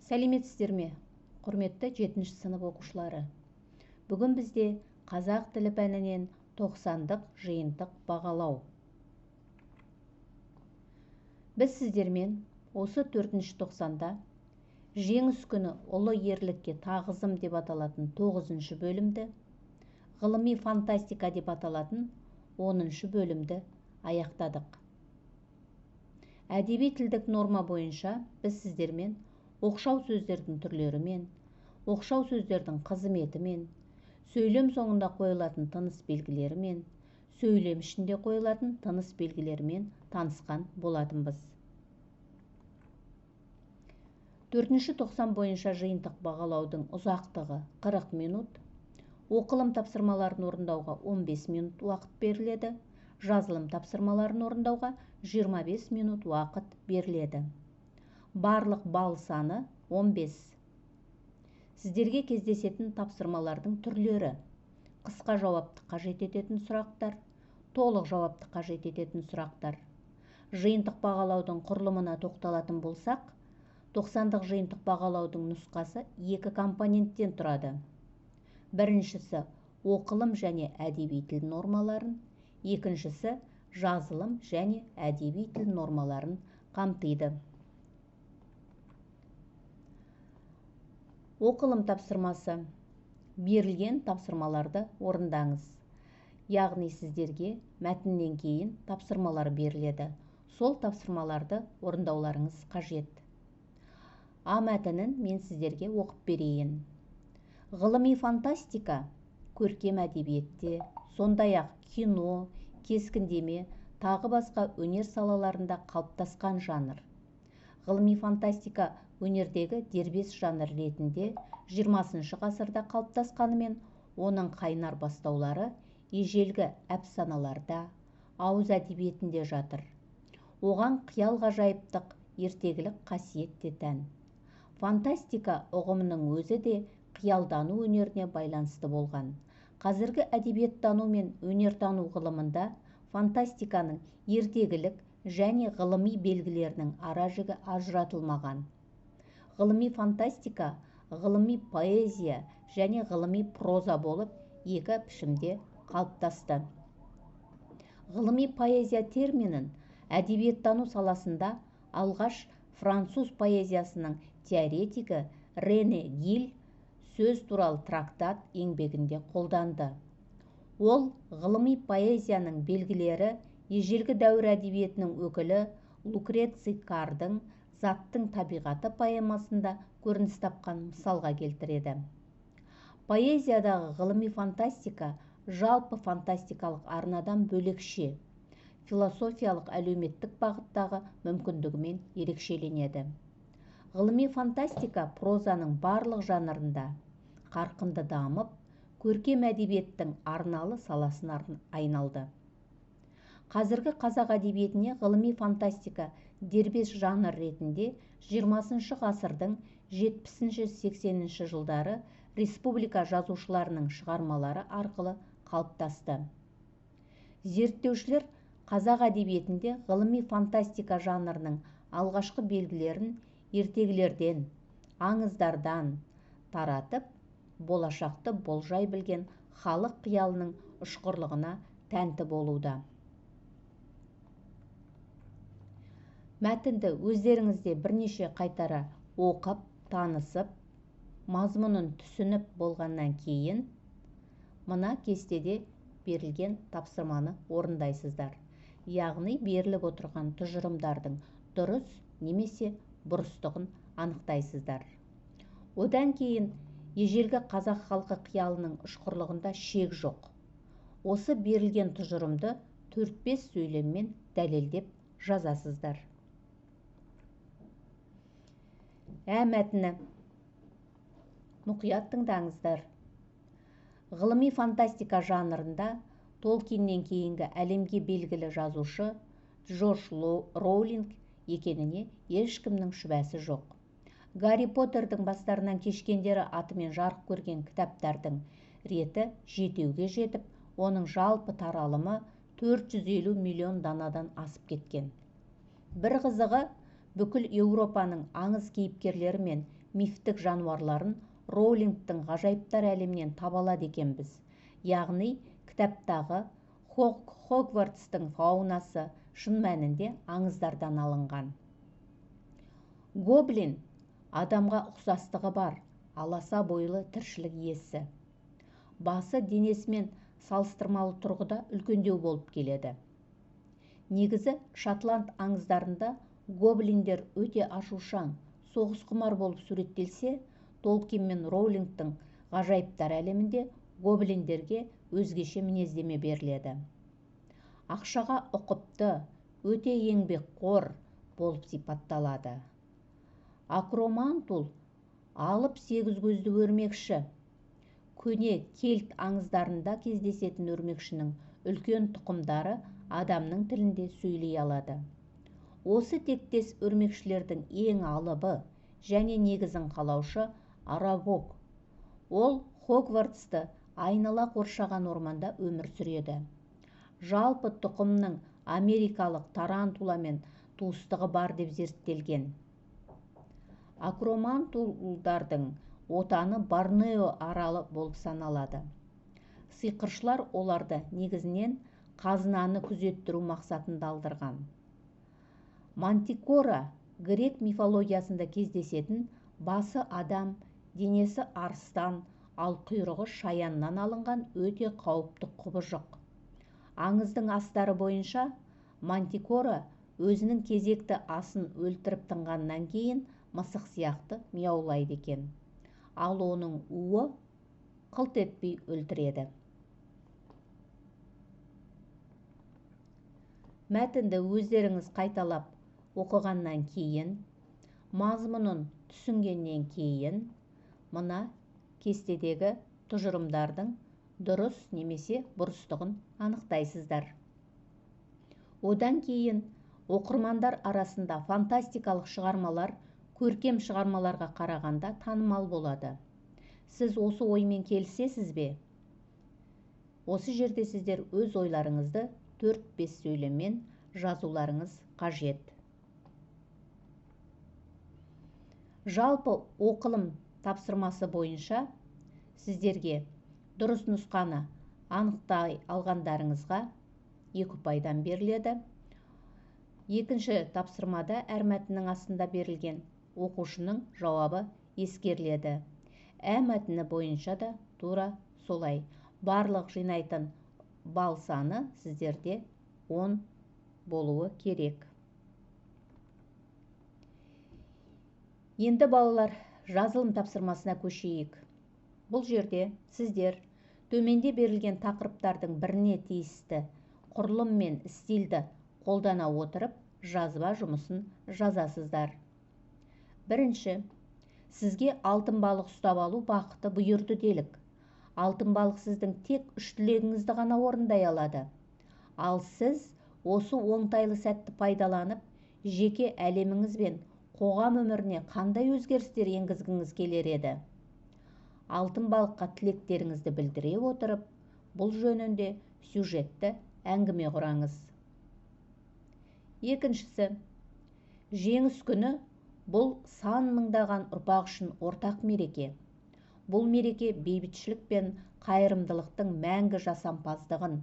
Сәлеметсіздер ме, құрметті 7-ші сынып оқушылары? Бүгін бізде қазақ тілі пәнінен 90-дық жиынтық бағалау. Біз сіздермен осы 4-ші 90-да Жеңіс күні ұлы ерлікке тағызым деп аталатын 9-шы бөлімді, ғылыми фантастика деп аталатын 10-шы бөлімді аяқтадық. Әдеби тілдік норма бойынша біз сіздермен оқшау сөздердің түрлерімен, оқшау сөздердің қызметімен, сөйлем соңында қойылатын тыныс белгілерімен, сөйлем ішінде қойылатын тыныс белгілерімен танысқан болатынбыз. 4-ші 90 бойынша жиынтық бағалаудың ұзақтығы 40 минут, оқылым тапсырмаларын орындауға 15 минут уақыт беріледі, жазылым тапсырмаларын орындауға 25 минут уақыт беріледі. Барлық балл саны 15. Сіздерге кездесетін тапсырмалардың түрлері: қысқа жауапты қажет ететін сұрақтар, толық жауапты қажет ететін сұрақтар. Жиынтық бағалаудың құрылымына тоқталатын болсақ, 90-дық жиынтық бағалаудың нұсқасы екі компоненттен тұрады. Біріншісі оқылым және әдеби тіл нормаларын, екіншісі жазылым және әдеби тіл нормаларын қамтиды. Оқылым тапсырмасы. Берілген тапсырмаларды орындаңыз. Яғни сіздерге мәтіннен кейін тапсырмалар беріледі. Сол тапсырмаларды орындауларыңыз қажет. А мәтінін мен сіздерге оқып берейін. Ғылыми фантастика көркем әдебиетте, сондай-ақ кино, кескіндеме, тағы басқа өнер салаларында қалыптасқан жанр. Ғылыми фантастика өнердегі дербес жанр ретінде 20-шы ғасырда қалыптасқанымен, оның қайнар бастаулары ежелгі әпсаналарда, ауыз әдебиетінде жатыр. Оған қиял ғажайыптық, ертегілік қасиет те тән. Фантастика ұғымының өзі де қиялдану өнеріне байланысты болған. Қазіргі әдебиеттану мен өнертану ғылымында фантастиканың ертегілік және ғылыми белгілерінің аражігі ажыратылмаған. Ғылыми фантастика, ғылыми поэзия және ғылыми проза болып екі пішімде қалыптасты. Ғылыми поэзия терминін әдебиеттану саласында алғаш француз поэзиясының теоретигі Рене Гиль сөз туралы трактат еңбегінде қолданды. Ол ғылыми поэзияның белгілері ежелгі дәуір әдебиетінің өкілі Лукреций Кардың «Заттың табиғаты» поэмасында көрініс тапқан мысалға келтіреді. Поэзиядағы ғылыми фантастика жалпы фантастикалық арнадан бөлекше, философиялық әлеуметтік бағыттағы мүмкіндігімен ерекшеленеді. Ғылыми фантастика прозаның барлық жанрында қарқынды дамып, көркем әдебиеттің арналы саласына айналды. Қазіргі қазақ әдебиетіне ғылыми фантастика дербес жанр ретінде 20-шы ғасырдың 70-80 жылдары республика жазушыларының шығармалары арқылы қалыптасты. Зерттеушілер қазақ әдебиетінде ғылыми фантастика жанрының алғашқы белгілерін ертегілерден, аңыздардан таратып, болашақты болжай білген халық қиялының ұшқырлығына тәнті болуда. Мәтінді өздеріңізде бірнеше қайтара оқып, танысып, мазмұнын түсініп болғаннан кейін мына кестеде берілген тапсырманы орындайсыздар. Яғни беріліп отырған тұжырымдардың дұрыс немесе бұрыстығын анықтайсыздар. Одан кейін ежелгі қазақ халқы қиялының ұшқырлығында шек жоқ. Осы берілген тұжырымды 4-5 сөйлеммен дәлелдеп жазасыздар. Ә мәтіні. Мұқият тыңдаңыздар. Ғылыми фантастика жанрында Толкиннен кейінгі әлемге белгілі жазушы Джордж Роулинг екеніне ешкімнің шүбәсі жоқ. Гарри Поттердің бастарынан кешкендері атымен жарық көрген кітаптардың реті жетеуге жетіп, оның жалпы таралымы 450 миллион данадан асып кеткен. Бір қызығы, бүкіл Еуропаның аңыз кейіпкерлері мен мифтік жануарларын Роулингтің ғажайыптар әлемінен таба алады екенбіз. Яғни кітаптағы Хогвартстың фаунасы шын мәнінде аңыздардан алынған. Гоблин адамға ұқсастығы бар, аласа бойлы тіршілік иесі. Басы денесімен салыстырмалы тұрғыда үлкендеу болып келеді. Негізі шотланд аңыздарында гоблиндер өте ашушаң, соғысқұмар болып суреттелсе, Толкин мен Роулингтің ғажайыптар әлемінде гоблиндерге өзгеше мінездеме беріледі. Ақшаға ұқыпты, өте еңбекқор болып сипатталады. Акромантул алып сегіз көзді өрмекші. Көне кельт аңыздарында кездесетін өрмекшінің үлкен тұқымдары адамның тілінде сөйлей алады. Осы тектес өрмекшілердің ең алыбы және негізін қалаушы Арагог. Ол Хогвартсты айнала қоршаған орманда өмір сүреді. Жалпы тұқымның америкалық тарантуламен туыстығы бар деп зерттелген. Акромантулдардың отаны Борнео аралы болып саналады. Сиқыршылар оларды негізінен қазынаны күзеттіру мақсатында алдырған. Мантикора грек мифологиясында кездесетін басы адам, денесі арыстан, ал құйрығы шаяннан алынған өте қауіпті құбыжық. Аңыздың астары бойынша мантикора өзінің кезекті асын өлтіріп тынғаннан кейін мысық сияқты мияулайды екен. Ал оның уы қылт етпей өлтіреді. Мәтінді өздеріңіз қайталап оқығаннан кейін, мазмұнын түсінгеннен кейін, мына кестедегі тұжырымдардың дұрыс немесе бұрыстығын анықтайсыздар. Одан кейін оқырмандар арасында фантастикалық шығармалар көркем шығармаларға қарағанда танымал болады. Сіз осы оймен келісесіз бе? Осы жерде сіздер өз ойларыңызды 4-5 сөйлеммен жазуларыңыз қажет. Жалпы оқылым тапсырмасы бойынша сіздерге дұрыс нұсқаны анықтай алғандарыңызға 2 ұпайдан беріледі. Екінші тапсырмада әр мәтіннің астында берілген оқушының жауабы ескеріледі. Ә мәтіні бойынша да тура солай. Барлық жинайтын балл саны сіздерде 10 болуы керек. Енді балалар, жазылым тапсырмасына көшейік. Бұл жерде сіздер төменде берілген тақырыптардың біріне тиісті құрылым мен стильді қолдана отырып жазба жұмысын жазасыздар. Бірінші, сізге алтын балық ұстап алу бақыты бұйырды делік. Алтын балық сіздің тек үш тілегіңізді ғана орындай алады. Ал сіз осы оңтайлы сәтті пайдаланып, жеке әлеміңіз бен қоғам өміріне қандай өзгерістер енгізгіңіз келер еді? Алтын балыққа тілектеріңізді білдіре отырып, бұл жөнінде сюжетті әңгіме құраңыз. Екіншісі, жеңіс күні бұл сан мыңдаған ұрпақ үшін ортақ мереке. Бұл мереке бейбітшілік пен қайырымдылықтың мәңгі жасампаздығын,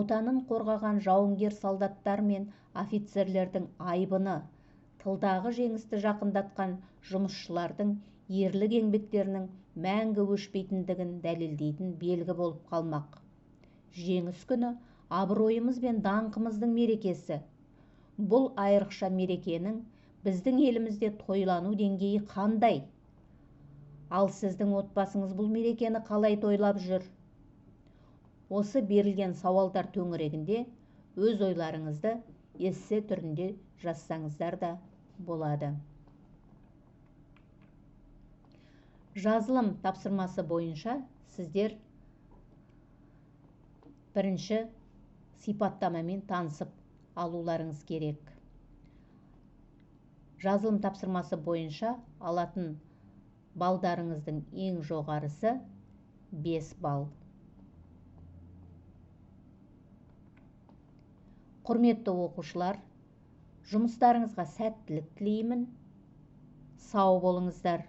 отанын қорғаған жауынгер солдаттар мен офицерлердің айбыны, тылдағы жеңісті жақындатқан жұмысшылардың ерлік еңбектерінің мәңгі өшпейтіндігін дәлелдейтін белгі болып қалмақ. Жеңіс күні абыройымыз бен даңқымыздың мерекесі. Бұл айрықша мерекенің біздің елімізде тойлану деңгейі қандай? Ал сіздің отбасыңыз бұл мерекені қалай тойлап жүр? Осы берілген сауалдар төңірегінде өз ойларыңызды эссе түрінде жазсаңыздар да болады. Жазылым тапсырмасы бойынша сіздер бірінші сипаттамамен танысып алуларыңыз керек. Жазылым тапсырмасы бойынша алатын балдарыңыздың ең жоғарысы 5 балл. Құрметті оқушылар, жұмыстарыңызға сәттілік тілеймін. Сау болыңыздар.